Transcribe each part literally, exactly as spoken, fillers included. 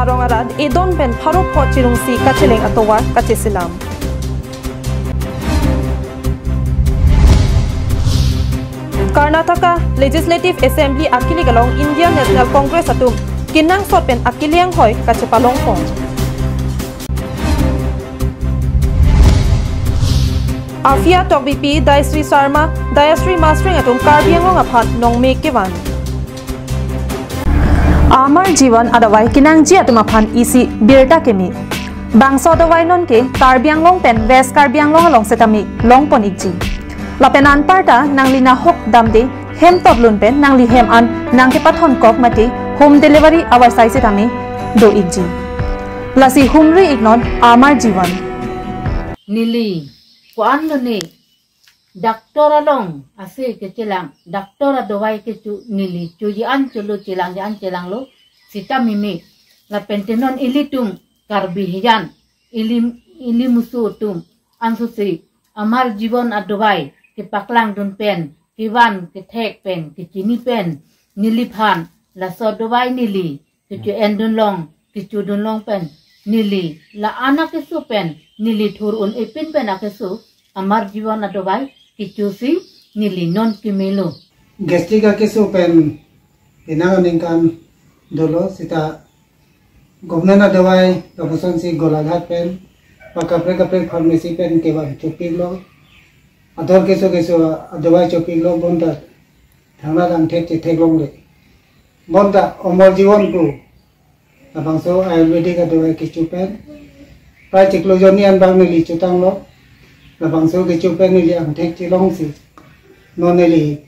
arong arat edon pen pharo pho chirungsi kacheleng atovar kacheselam. Karnataka Legislative Assembly akilik along Indian National Congress atum kenangsot pen akiliang hoi kachepalongpon. Afia Tokbipi, Dayasri Sharma, Dayasri Masring atum Karbi Anglong aphan nongme kevan. Amar Jivan adawai kenangji atum aphan isi birta keme. Bangso adawai nonke Karbi Anglong pen West Karbi Anglong along setame longpon ikji. Lapen anparta nangli nahok damde hem totlun pen nangli hem an nangkepathon kok mate home delivery avarsai setame do ikji. Lasi humri iknon Amar Jivan. Neli ko-an lo ne doctor along ase kechelang, doctor adawai kecho neli choji an cholo, chelangji an chelanglo sita mimi. Lapen te non ilitum Karbi hijan, ili, ili musu atum ansose Amar Jivan adawai kepaklangdun pen, kevan kethek pen, kechini pen, neliphan laso adawai neli kecho-endun long, kechodun long pen, neli la-an akeso pen, neli thur un-e pin pen akeso Amar Jivan adawai kechosi neli non kemelo. Gastric akeso pen penang aningkan dolo seta government adawai lapuson si Golaghat pen ba kaprek kaprek pharmacy pen kevan chopiklo. Ador keso keso adawai chopiklo, bonta thangnattang thek chetheklongle. Bonta Amar Jivan pu labangso Ayurvedic adawai kecho pen prai chiklo jonni an bang neli chotanglo. Labangso kecho pen neli angthek chelongsi non neli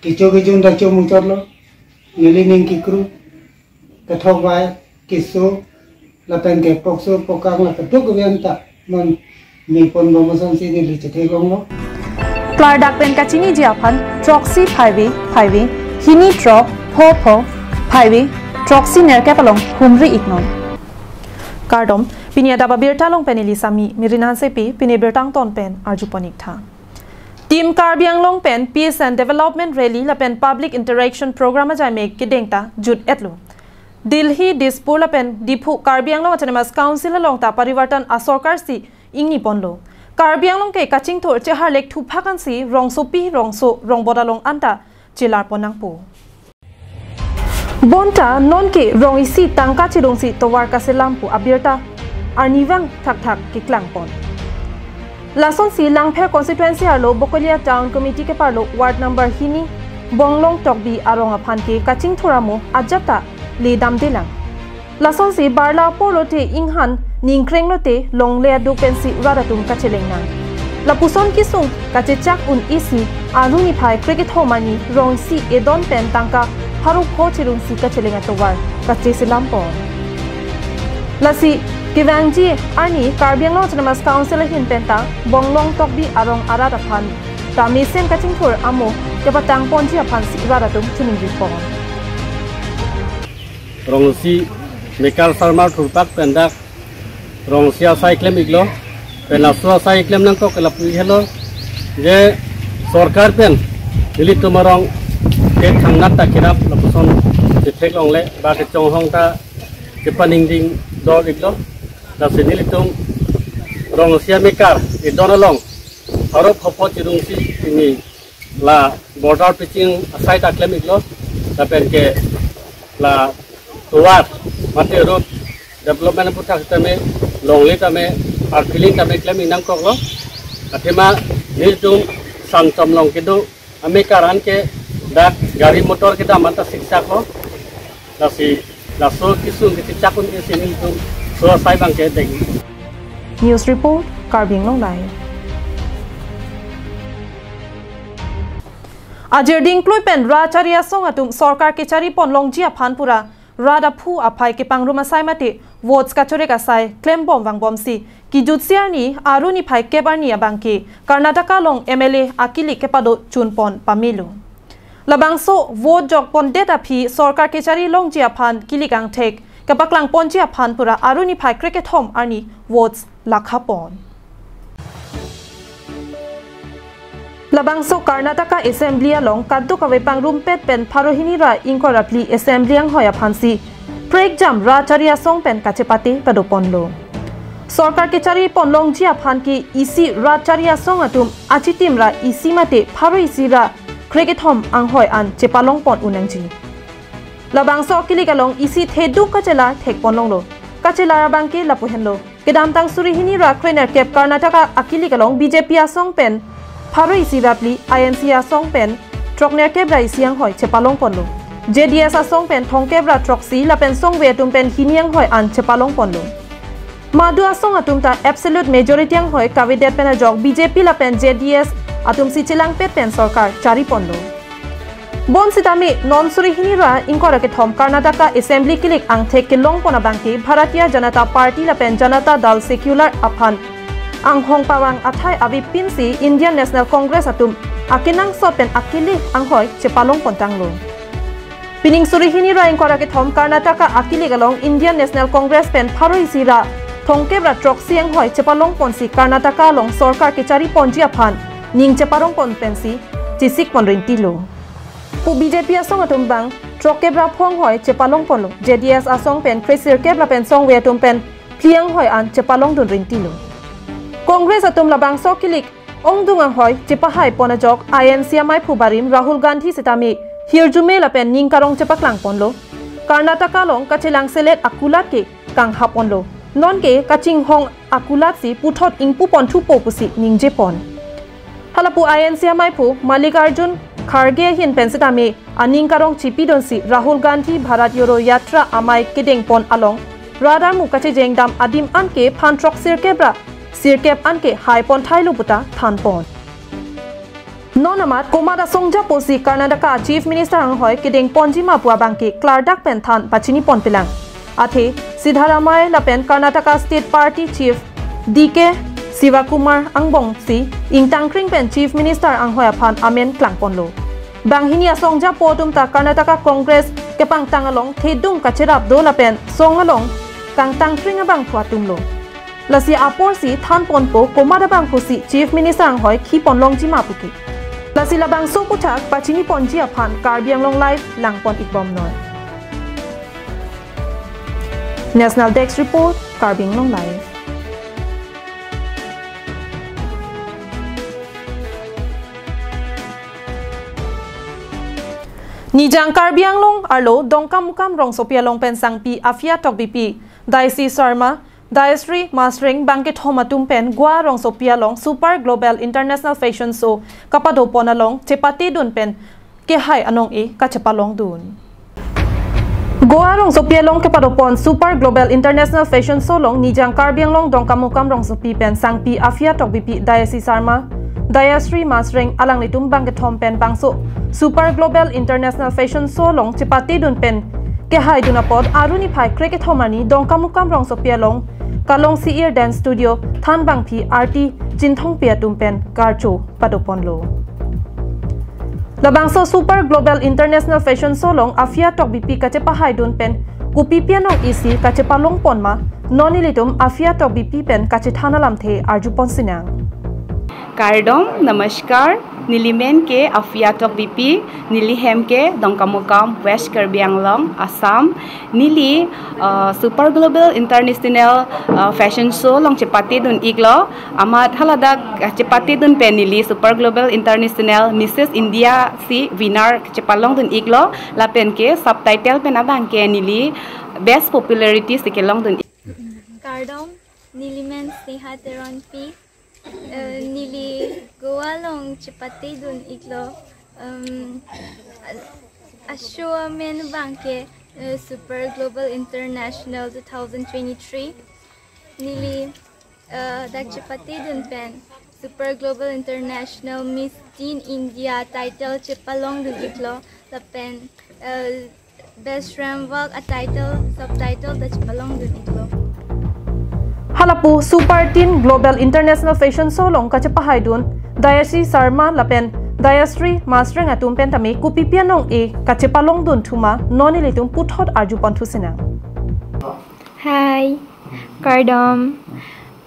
kecho kejun ta chomuchotlo. Neli ning kekru, kethok vai, keso lapen ke pokso pokang la keduk kevian ta non mepon bom asonsi neli chetheklonglo. Klardak pen kachiniji aphan throksi phaive phaive hini throk pho pho phaive throksi nerkep along humri iknon. Kardom, pini adap abirta along pen neli Sami Mirin Hansepi, pini birta angton pen arjupon iktha. Team Karbi Anglong pen Peace and Development Rally lapen Public Interaction Program ajai me kedeng ta jut-etlo. Delhi, Dispur lapen Diphu Karbi Anglong Autonomous Council along ta parivartan asorkar si ingniponlo. Karbi Anglong ke kachingthur cheharlek thuphak ansi rongsopi rongso rongbot along anta chelarpon nangpo. Bonta nonke rong isi tangka chirungsi tovar kaselam pu abirta arnivang thakthak keklangpon. Lasonsi Langpher constituency arlo Bokolia Town Committee keparlo ward number hini Bonglong Tokbi arong aphan ke kachingthur amo ajat ta ledamdelang. Lasonsi barla apor lote inghan ningkreng lote longle aduk pensi rat atum kacheleng nang. Lapuson kesung kachechak un-esi aruni phai krekethom arni rong isi edon pen tangka pharo pho chirungsi kacheleng atovar kacheselampon. Lasi kevangji arni Karbi Anglong Autonomous Council ahin penta Bonglong Tokbi arong arat aphan ta mesen kachingthur amo kepatangponji aphansi rat atum chiningripon. Rong isi Mekar Sarmar thurpak pen dak rong isi asai klem iklo, pen laso asai klem nangkok ke lapu helo, je sorkar pen nelitum arong ke thangnat ta kirap lapuson chetheklongle ba kechonghong ta chepaningding dor iklo, lasi nelitum rong isi amekar edon along pharo pho pho chirungsi pini la border pitching asai ta klem iklo, lapen ke la tovar mate road development aputhak tame longle tame arpiling tame klem ingnangkoklo. Athema nelitum Sanchom along kedo amekar an ke dak gari motor kedam anta siksak lo. Lasi laso kesung kechechak un-esi nelitum so asai abang ke deng. News report, Karbi Anglong Live. Ajirding klui pen rat chari asong atum sorkar kecharipon longji aphan pura rat aphu aphai kepangrum asai mate votes kachorek asai klembom vangbomsi kejutsi arni aruni phai kep arni abangke Karnataka along M L A akilik kepado chunpon pamelo. Labangso vote jokpondet aphi sorkar kechari longji aphan kilik angthek kepaklangponji aphan pura aruni phai krekethom arni votes lakhapon. Labangso Karnataka Assembly along kadokave pangrumpet pen pharo hini ra ingkoi ra phli Assembly anghoi aphansi prekjam rat chari asong pen kachepate padoponlo. Sorkar kechari ponlongji aphan ke isi rat chari asong atum achitim ra isi mate pharo isi ra krekethom anghoi an chepalong pon unangji. Labangso akilik along isi theduk kachela thekponlonglo. Kachelar abang ke lapu henlo. Kedamtang suri hini ra krenerkep Karnataka akilik along B J P asong pen pharo isi ra phli, I N C asong pen throknerkep ra isi anghoi chepalong ponlo. J D S asong pen thomkep ra throksi lapen songve atum pen hini anghoi an chepalong ponlo. Madu asong atum ta absolute majority anghoi kavedet pen ajok B J P lapen J D S atum si chelangpet pen sorkar chari ponlo. Bonsitame non suri hini ra ingkoi ra kethom Karnataka Assembly kilik angthek kelong pon abang ke Bharatiya Janata Party lapen Janata Dal Secular aphan anghong pavang athai avepin si Indian National Congress atum akenangsot pen akili anghoi chepalong pontanglo. Pining suri hini ra ingkoi ra kethom Karnataka akilik along Indian National Congress pen pharo isi ra thomkep ra throksi anghoi chepalong ponsi Karnataka along sorkar kechari ponji aphan ning cheparong pon pensi chesik pon rintilo. Pu B J P asong atum bang throkkep ra pho anghoi chepalong ponlo. J D S asong pen kresirkep lapen songve atum pen phli anghoi an chepalong dun rintilo. Congress atum labangso kilik ongdung anghoi chepahai pon ajok I N C amaiphu barim Rahul Gandhi sitame hirjume lapen ning karong chepaklang ponlo. Karnataka along kachelang selet akulat ke kanghap ponlo. Non ke kachinghong akulat si puthot ingpu pon thupo pusi ningje pon. Halapu I N C amaiphu Mallikarjun Kharge ahin pen sitame aning karong chipidunsi Rahul Gandhi Bharat Jodo Yatra amei kedeng pon along radar mu kachejeng dam adim an ke phan throksirkep ra sirkep an ke hai pon thailo puta than pon. Non amat komat asong japo si Karnataka Chief Minister anghoi kedeng ponji ma pu abang ke klardak pen than pachini pon pilang. Athe Siddaramaiah lapen Karnataka State Party Chief D K Shivakumar angbong si ingtangkring pen Chief Minister anghoi aphan amen klang ponlo. Banghini asong japo atum ta Karnataka Congress kepangtang along thedung kacherap do lapen song along kangtangkring abangphu atumlo. Lasi apor si than ponpo komat abangphu si Chief Minister anghoi khi ponlongji ma pu ke. Lasi labangso aputhak pachini ponji aphan Karbi Anglong Live lang pon ikbomnoi. National Desk Report, Karbi Anglong Live. Nijang Karbi Anglong arlo Dongkamukam rongsopi along pen sangpi Afia Tokbipi, Dayasri Sharma, Dayasri Masreng bangkethom atum pen Goa rongsopi along Super Global International Fashion Show kapadopon along chepatedun pen kehai anong-e kachepalongdun. Goa rongsopi along kepadopon Super Global International Fashion Show along Nijang Karbi Anglong Dongkamukam rongsopi pen sangpi Afia Tokbipi, Dayasri Sharma, Dayasri Masreng alanglitum bangkethom pen bangso Super Global International Fashion Show along chepatedun pen kehaidun apot Aru niphai krekethom arni Dongkamukam rongsopi along Kalong Si-ir Dance Studio thanbangpi arti Chinthongpi atum pen karcho padoponlo. Labangso Super Global International Fashion Show along Afia Tokbipi kachepahaidun pen kopipi anong-e si kachepalongpon ma, non ilitum Afia Tokbipi pen kachethan alamthe arjupon sinang. Kardom, namaskar, neli men ke Afia Tokbipi, neli hem ke Dongkamukam, West Karbi Anglong, Assam. Neli, uh, Super Global International, uh, Fashion Show along chepatedun iklo. Amat haladak, uh, chepatedun pen neli Super Global International Missus India si winner chepalongdun iklo. Lapen ke subtitle pen abang ke neli Best Popularity si kelongdun ik. Kardom, neli men Sneha Teronpi. Eh, neli Goa along chepatedun iklo. Um, a-, a-show amen abang ke, eh, Super Global International two thousand twenty-three. Neli, eh, dak chepatedun pen Super Global International Miss Teen India title chepalongdun iklo. Lapen, eh, Best Ramwalk a title, subtitle ta chepalongdun iklo. Halapu Super Teen Global International Fashion Show along kachepahaidun Dayasri Sharma lapen Dayasri Masreng atum pen tame kopipi anong-e kachepalongdun thu ma, non ilitum puthot arjupon thu sinang. Hi, kardom.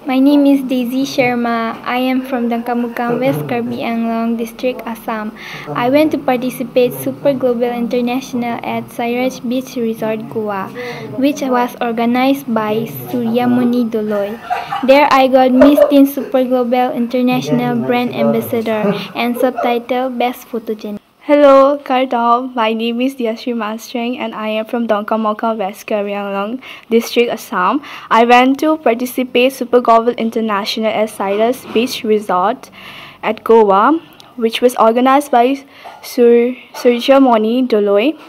My name is Daisy Sharma. I am from Dongkamukam, West Karbi Anglong District, Assam. I went to participate Super Global International at Sairaj Beach Resort, Goa, which was organized by Suryamoni Doloi. There I got Miss Teen Super Global International Brand Ambassador and subtitle Best Photogenic. Hello, kardom. My name is Diasri Mastreng and I am from Dongkamukam, West Karbi Anglong District, Assam. I went to participate Super Global International at Sairaj Beach Resort at Goa, which was organized by Sur Suryamoni Doloi.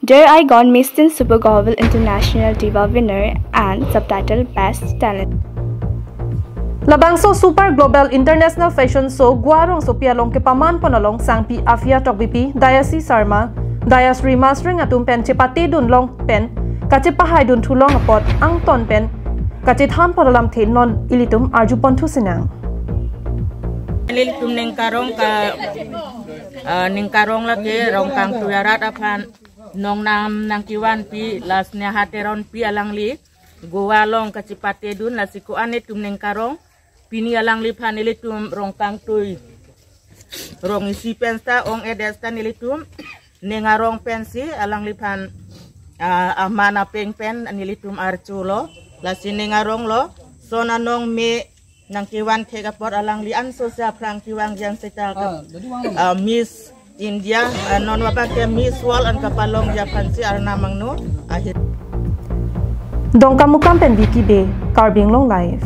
There I got Miss Teen Super Global International Diva winner and subtitle Best Talent. Labangso Super Global International Fashion Show Goa rongsopi along kepaman pon along sangpi Afia Tokbipi, Dayasi Sharma, Dayasri Mastreng atum pen chepate dun long pen kachepahai dun thu long apot angton pen kachethan pon alamthe non ilitum arju pon thu sinang. Ilitum ningkarong ka, ah, ningkarong lake Rongkangtui arat aphan nongnam nangkevanpi la Sneha Teronpi alangli Goa along kachepate dun, lasi ko-an itum ningkarong pini alangliphan ilitum Rongkangtui rong isi pen seta ong-edet seta nelitum ning arong pensi alangliphan, ah, aman apeng pen nelitum archulo, lasi ning aronglo, son anong me nangkevan thek apot alangli anso si aphrang kevang jang seta ke, ah, Miss India, ah, non wabak ke Miss World an kapalongji aphansi arnam angno ahir. Dongkamukam pen Vicky Bey, Karbi Anglong Live.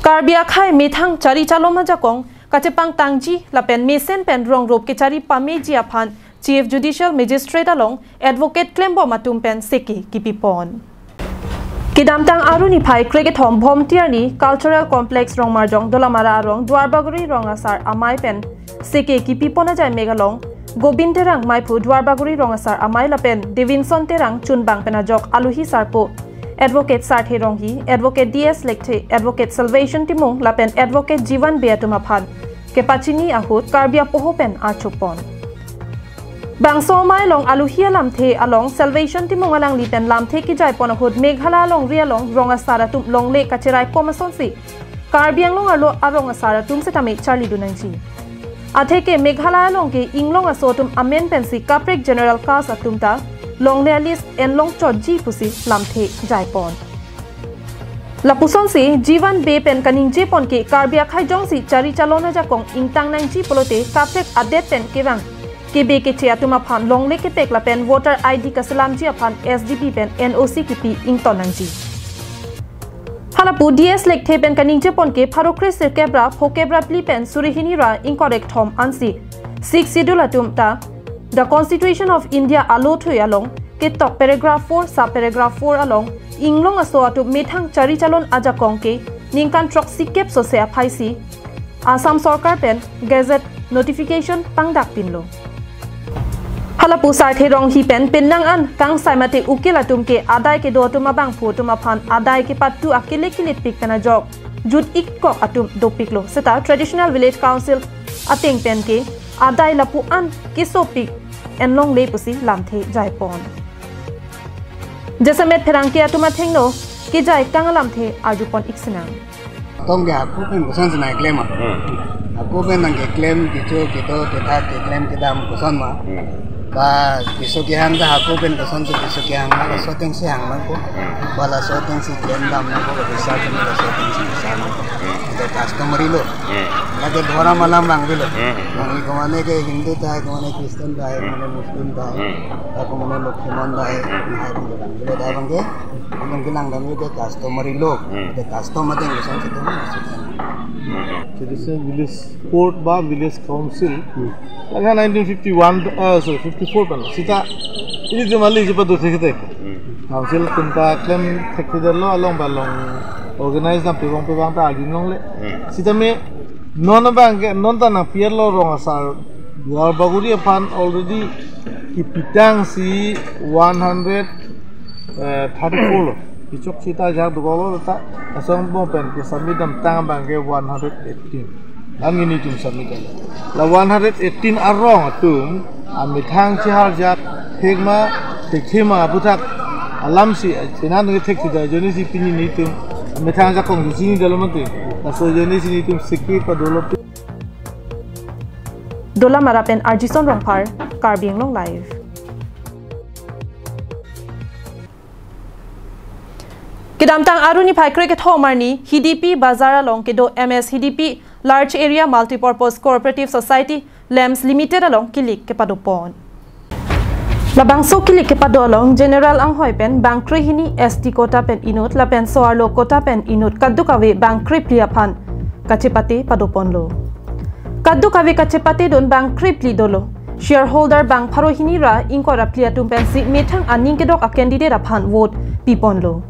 Karbi akhei methang chari chalom ajakong kachepangtangji lapen mesen pen rong rup kechari pameji aphan Chief Judicial Magistrate along advocate klembom atum pen seke kipipon. Kedamtang Aru niphai krekethom Bhomti arni Cultural Complex Rongmarjong Dolamara arong Duarbagori rong asar amei pen seke kipipon ajai mek along Gobind Terang meiphu Duarbagori rong asar amei lapen Davinson Terang chunbang pen ajok aluhi sarpo Advocate Sarthe Ronghi, Advocate D S Lekthe, Advocate Salvation Timung lapen Advocate Jivan Bey atum aphan kepachini ahut Karbi apoho pen archupon. Bangso amei along aluhi alamthe along Salvation Timung alangli pen lamthe kejaipon ahut Meghalaya alongri along rong asar atum longle kacherai kom asonsi Karbi Anglong arlo arong asar atum setame charlidun nangji. Atheke Meghalaya along ke inglong aso atum amen pensi kaprek general caste atum ta longle a-list enlong chotji pusi lamthe jaipon. Lapusonsi Jivan Bey pen kaningjepon ke Karbi akhei jongsi chari chalon ajakong ingtang nangji pulote kaprek adet pen kevang kebe keche atum aphan longle kepek lapen voter I D kaselamji aphan S D B pen N O C kipi ington nangji. Halapu D S Lekthe pen kaningjepon ke pharo kre sirkep ra phokep ra phli pen suri hini ra ingkoi kre kethom ansi Sixth Schedule atum ta The Constitution of India alothui along ketok paragraph four sub paragraph four along inglong aso atum methang chari chalon ajakong ke ningkan throksi kep sose aphaisi Assam Sorkar pen Gazette notification pangdak pinlo. Halapu Sarthe Ronghi pen pinnang an kangsai mate ukil atum ke adai kedo atum abangphu atum aphan adai kepatu akele kilitpik pen ajok jut ikkok atum dopiklo seta Traditional Village Council ateng pen ke adai lapu an kesopik enlongle pusi lamthe jaipon. Jasemet pherangke atum athengno kejai kang alamthe arjupon iksinang. Tong ke hako pen koson si nangklem ma. Hmm. Hako pen nangkeklem kecho kedo kethak keklem kedam koson ma. Hmm. Ba keso kehang ta hako pen kosonsi keso kehang ma, hmm, laso atengsi hang nangpo. Hmm. Ba laso atengsi klem dam nangpo, ba bisa pen laso atengsi bisa nangpo. Hmm. Ke customary law. Hmm. Lake dhorom alam vangvelo. Hmm. Nang komane ke Hindu tahai, komane Christian tahai, hmm, komane Muslim tahai, hmm, ta komane Lokhimon tahai, hmm, tahai vangvelo tahai vangke. Nang kelang dam ke customary law. Hmm. The custom ateng koson si dam. Hmm. Traditional village court ba village council. Hmm. Lake nineteen fifty-one, uh, sorry, fifty-four pen. Seta ili jumali jipa do thek thek. Hmm. Council atum ta klem thekthedetlo along ba long organize dam pevang pevang ta arjulongle. Hmm. Seta me non abangke non ta nangpi-etlo rong asar Duarbagori aphan already kepitangsi one hundred thirty-four lo. Kechok seta ajahak dokoklo ta asong bom pen ke submit damtang abangke one hundred eighteen. An nelitum submit damlo. La one hundred eighteen arong atum amethang cheharjak thek ma thekthe ma aphuthak Alam si, eh, china nungke thek tidak, ajoine si pini nelitum methang ajakong di chini dalam mati. Laso ajoine si nelitum sikpi padolo. Dola Mara pen Arjison Rongphar, Karbi Anglong Live. Kedamtang Arni phai kre kethom arni, Hidipi Bazar along kedo M S Hidipi Large Area Multipurpose Cooperative Society, LAMS Limited along kilik kepadopon. Labangso kilik kepado along General anghoi pen bang krehini S T quota pen inut lapen so-arlo quota pen inut kadokave bang krephli aphan kachepate padoponlo. Kadokave kachepatedun bang krephli dolo. Shareholder bang pharo hini ra ingkoi ra phli atum pensi methang aning kedok a candidate aphan vote piponlo.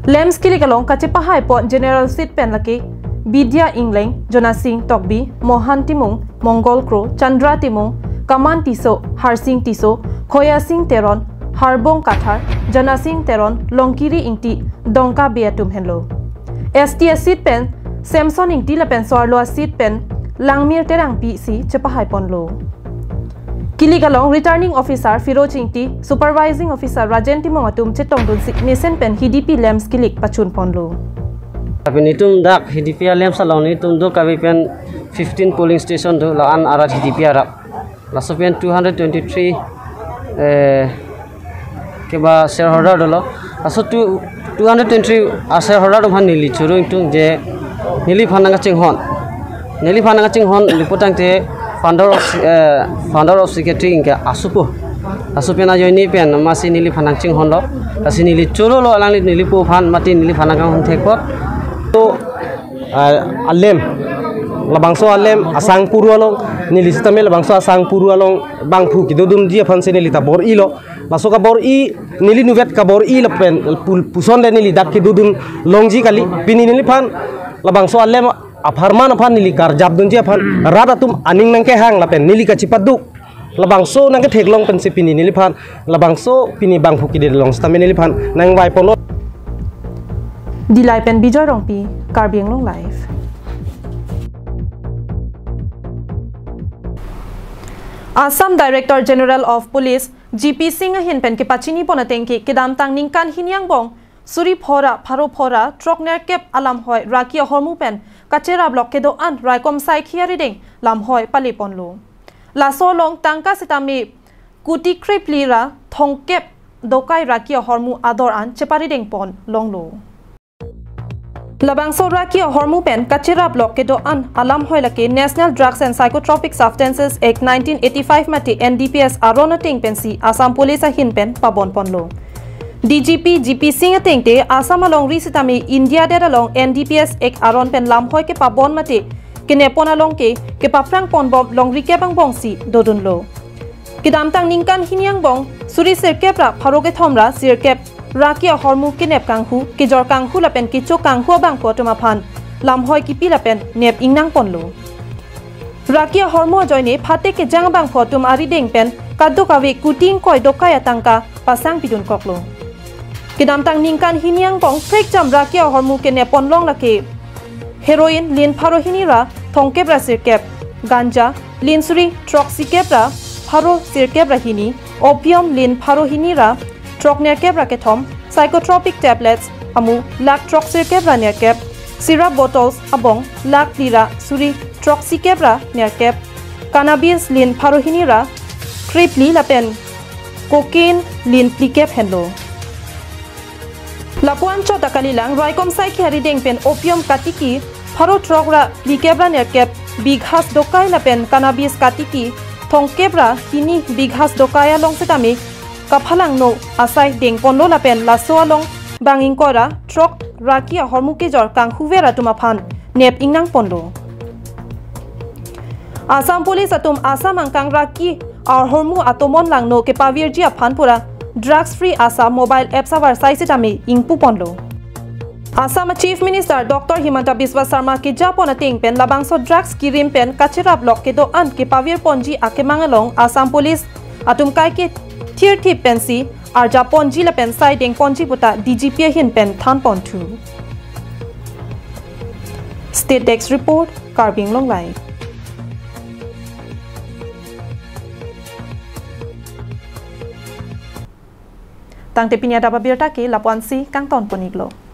LAMS kilik along kachepahaipon general seat pen lake Bidya Engleng, Jonasing Tokbi, Mohan Timung, Mongol Kro, Chandra Timung, Kaman Tisso, Harsing Tisso, Khoyasing Teron, Harbong Kathar, Jonasing Teron, Longkiri Ingti, Dongka Bey atum henlo. S T a seat pen Samson Ingti lapen so-arlo a seat pen Langmir Terangpi si chepahaiponlo. Kilik along Returning Officer Firoj Ingti, Supervising Officer Rajen Timung atum chetongdunsi mesen pen Hidipi LAMS kilik pachunponlo. Tapi nelitum dak Hidipi a LAMS along nelitum do kave pen fifteen polling station do, la-an arat Hidipi arat. Laso pen two hundred twenty-three, eh, keba shareholder dolo. Laso two, two hundred twenty-three a shareholder atum aphan neli choro ingtung je neliphan nangkachinghon. Neliphan nangkachinghon lapu tangte founder of, eh, founder of secretary ingke asopo. Aso pen ajoine pen masi neliphan nangchinghonlo. Lasi neli chorolo alangli nelipo aphan mati neliphan nangkanghon thekpo. To ah, a LAMS, labangso a LAMS asang puru along, neli sitame labangso asang puru along bangphu kedodunji aphansi neli ta bor-ilo. Laso kabor-i, neli nuvet kabor-i lapen pu-, puson le neli dak kedodun longji kali. Pini neliphan labangso a LAMS apharman aphan neli karjapdunji aphan rat atum aning nangkehang lapen neli kachepaduk. Labangso nangketheklong pensi pini neliphan, labangso pini bangphu kede long sitame neliphan nangvaiponlo. Dillai pen Bijoy Rongpi, Karbi Anglong Live. Assam Director General of Police, G P Singh ahin pen kepachinipon atengke kedamtang ningkan hini angbong suri phora, pharo phora, throk nerkep alamhoi raki ahormu pen kacheraplok kedo-an raikom saikhi arideng lamhoi paleponlo. Laso along tangka sitame kuti krephli ra thomkep dokai raki ahormu ador an cheparidengpon longlo. Labangso raki ahormu pen kacheraplok kedo-an alamhoi lake National Drugs and Psychotropic Substances Act nineteen eighty-five mate N D P S aron ateng pensi Assam Police ahin pen pabonponlo. D G P G P Singh atengte Assam alongri sitame India adet along N D P S Act aron pen lamhoi kepabon mate kenepon along ke kepaphrangponbom longri kep angbongsi dodunlo. Kedamtang ningkan hini angbong suri sirkep ra pharo kethom ra sirkep raki ahormu kenep kanghu, kejor kanghu lapen kecho kanghu abangphu atum aphan lamhoi kipi lapen nep ingnangponlo. Raki ahormu ajoine phatek kejang abangphu atum arideng pen kadokave kuti ingkoi dokai atangka pasangpidunkoklo. Kedamtang ningkan hini angbong prekjam raki ahormu kenepon long lake heroin lin pharo hini ra thomkep ra sirkep, ganja lin suri throksikep ra pharo sirkep ra hini, opium lin pharo hini ra throk nerkep ra kethom, psychotropic tablets amu lakh throk sirkep ra nerkep, syrup bottles abong lakh phli ra suri throksikep ra nerkep, cannabis lin pharo hini ra krephli lapen cocaine lin phlikep henlo. Lapu-an chot akalilang raikom saikhi arideng pen opium katiki pharo throk ra phlikep ra nerkep bighas dokai lapen cannabis katiki thomkep ra hini bighas dokai along sitame kaphalangno asai dengponlo lapen laso along bang ingkoi ra throk raki ahormu kejor kanghuver atum aphan nep ingnangponlo. Assam Police atum Assam angkang raki ahormu atomon langno kepavirji aphan pura Drugs Free Assam mobile app savarsai sitame ingpuponlo. Assam Chief Minister Doctor Himanta Biswa Sarma kejapon ateng pen labangso drugs kirim pen kacheraplok kedo-an kepavirponji akemang along Assam Police atum kaike thirthip pensi arjapponji lapen sai dengponji puta D G P ahin pen thanponthu. State Desk Report, Karbi Anglong Live. Tangte pini adap abirta ke lapu-ansi kangton pon-iklo.